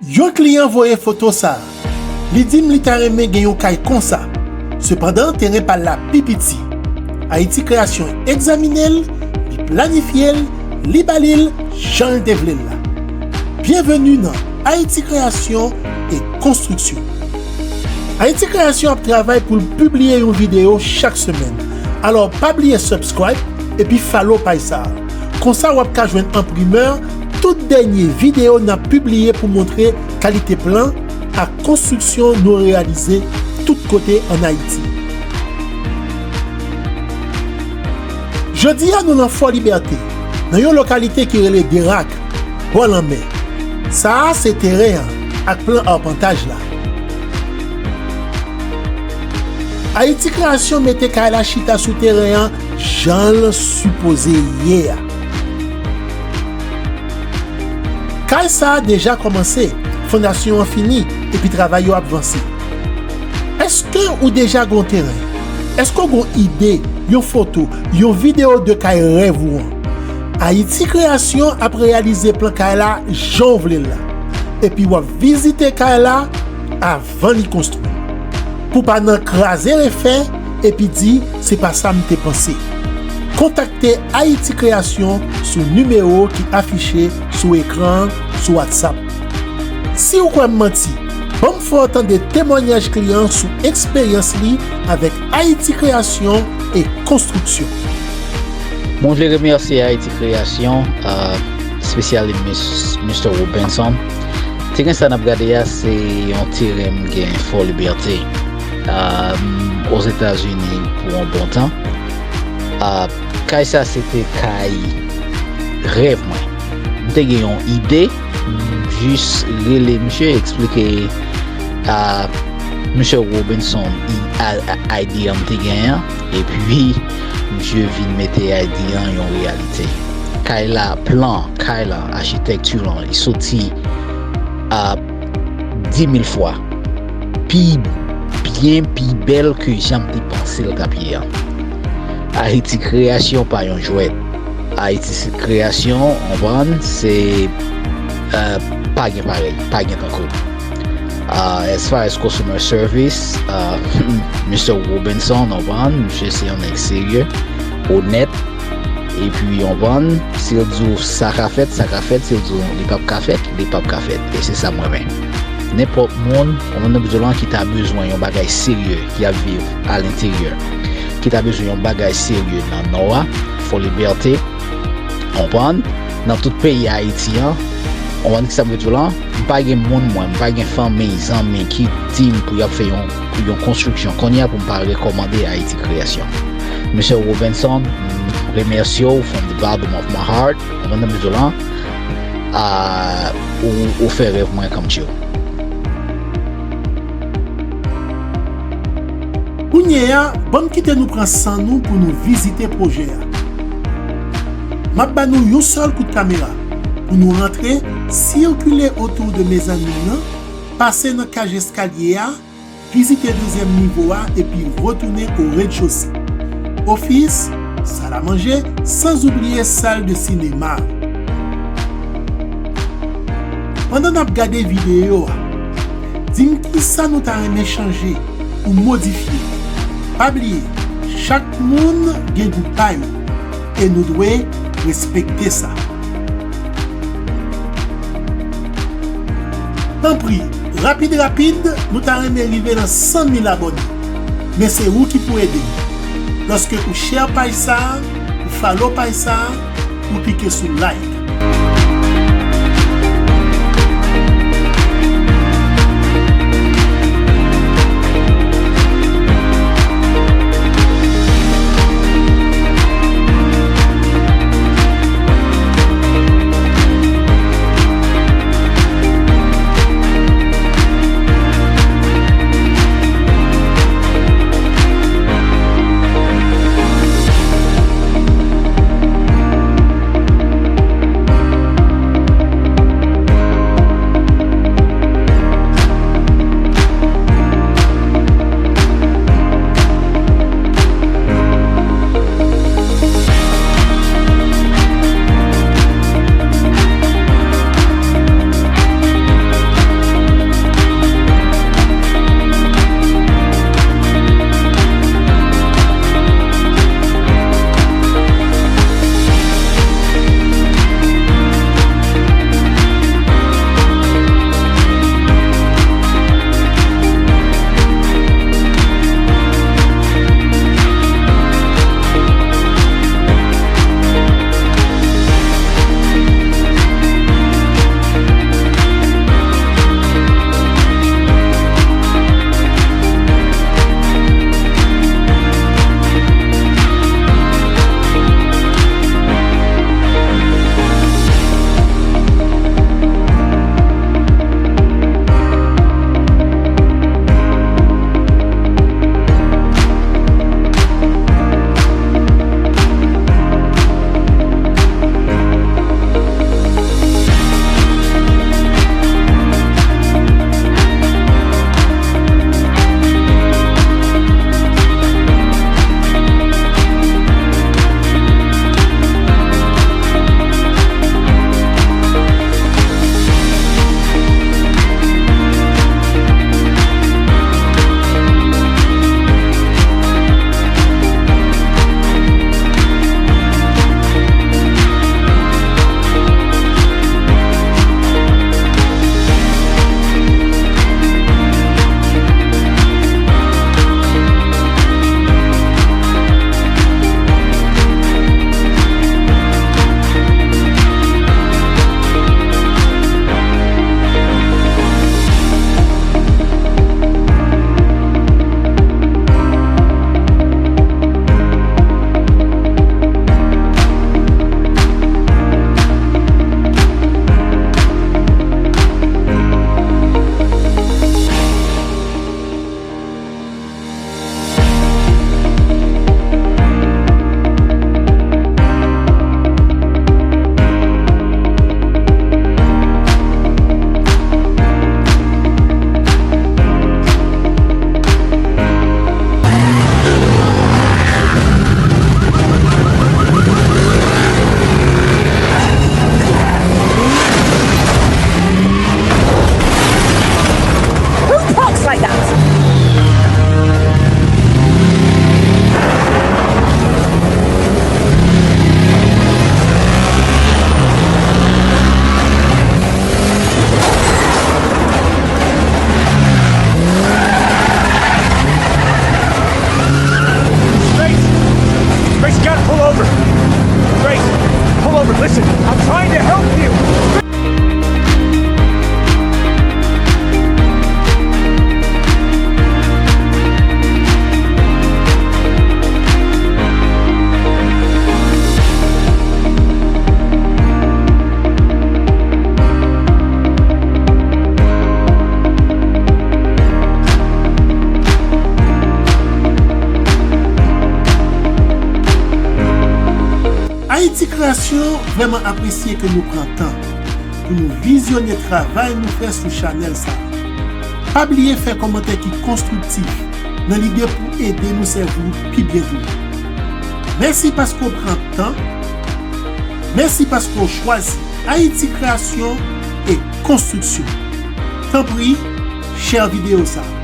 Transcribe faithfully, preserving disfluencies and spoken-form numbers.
Yon kliyan voye foto sa a. Li di m li ta renmen gen yon kay konsa. Sepandan, teren pa l la pi piti. Ayiti Kreyasyon egzamine l, li planifye l, li ba li l jan l te vle l la. Byenveni nan Ayiti Kreyasyon e Konstriksyon. Ayiti Kreyasyon ap travay pou l pibliye yon videyo chak semèn. Alò, pa bliye subscribe epi follow paj sa a. Konsa w ap ka jwenn an primè tout dènye videyo n ap pibliye pou montre kalite plan ak konstriksyon nou reyalize tout kote ann Ayiti. Jodi a, nou nan Fò Libète, nan yon lokalite ki rele Derak, bò lanmè. Sa a se teren an ak plan apantaj la. Ayiti Kreyasyon mete kay la chita sou teren an jan l sipoze ye a. Kay sa a deja kòmanse, fondasyon an fini, epi travay yo ap vanse. Èske ou deja gen yon teren? Èske w gen yon ide, yon foto, yon videyo de kay rèv ou an? Ayiti Kreyasyon ap reyalize plan kay la jan w vle l la. Epi w ap vizite kay la avan li konstwi. Pou pa nan kraze refè epi di, "Se pa sa m te panse." Kontakte Ayiti Kreyasyon sou nimewo ki afiche sou ekran an sou WhatsApp. Si w kwè m manti, ban m fè w tande temwayaj kliyan sou eksperyans li avèk Ayiti Kreyasyon e Konstriksyon. Mwen vle remèsye Ayiti Kreyasyon, uh, espesyali Mis-, Mister Robinson. Teren sa n ap gade a, se yon teren m gen Fò Libète, um, Ozetazini pou yon bon tan. Uh, kay sa, se te kay rèv mwen. M te gen yon ide, m jis rele misye, eksplike a Misye Robinson i-, a, a, idea m te genyen an, epi misye vin mete idea an yon reyalite. Kay la, plan kay la, achitèkti lan, li soti a dis mil fwa pi byen, pi bèl ke jan m te panse l t ap ye an. Ayiti Kreyasyon pa yon jwèt. Ayiti Kreyasyon, w konprann, se, euh, pa gen parèy, pa gen tankou. Uh, as far as customer service, uh, Mister Robinson, w konprann, misye se yon nèg serye, onèt, epi w konprann, si l di w sa ka fèt, sa ka fèt, si l di w li p ap ka fèt, li p ap ka fèt. E se sa m renmen. Nenpòt moun, w konprann, nan bizou lan ki ta bezwen yon bagay serye, ki ap viv alenteryè, ki ta bezwen yon bagay serye nan Nò a, Fò Libète, konprann, nan tout peyi Ayiti an, konprann ki sa m vle di w lan, m pa gen moun mwen, m pa gen fanmi, zanmi ki di m pou y ap fè yon, yon konstriksyon kounye a pou m pa rekòmande Ayiti Kreyasyon. Mesye Robinson, m remèsye w from the bottom of my heart, konprann sa m vle di w lan, a, ou, ou fè rèv mwen come true. Kounye a, ban m kite nou pran san nou pou nou vizite pwojè a. M ap ba nou yon sèl kout kamera pou nou rantre, sikile otou de mezanmin nan, pase nan kaj eskalye a, vizite dezyèm nivo a epi retounen o rez-de-chaussée. Ofis, sal a manje, sanzoubliye sal de sinema. Pandan n ap gade videyo a, di m kisa nou ta renmen chanje ou modifye. Pa bliye, chak moun gen gou pa yo, e nou dwe respekte sa. Tanpri, rapid rapid, nou ta renmen rive nan san mil abòne. Men se ou ki pou ede m. Lòske ou share paj sa a, ou follow paj sa a, ou klike sou like. Ti Kreyasyon vrèman apresye ke nou pran tan pou nou vizyone travay nou fè sou chanèl sa a. Pa bliye fè kòmantè ki konstriktif nan lide pou ede nou sèvi w pi byen toujou. Mèsi paske w pran tan. Mèsi paske w chwazi Ayiti Kreyasyon e Konstriksyon. Tanpri, share videyo sa a.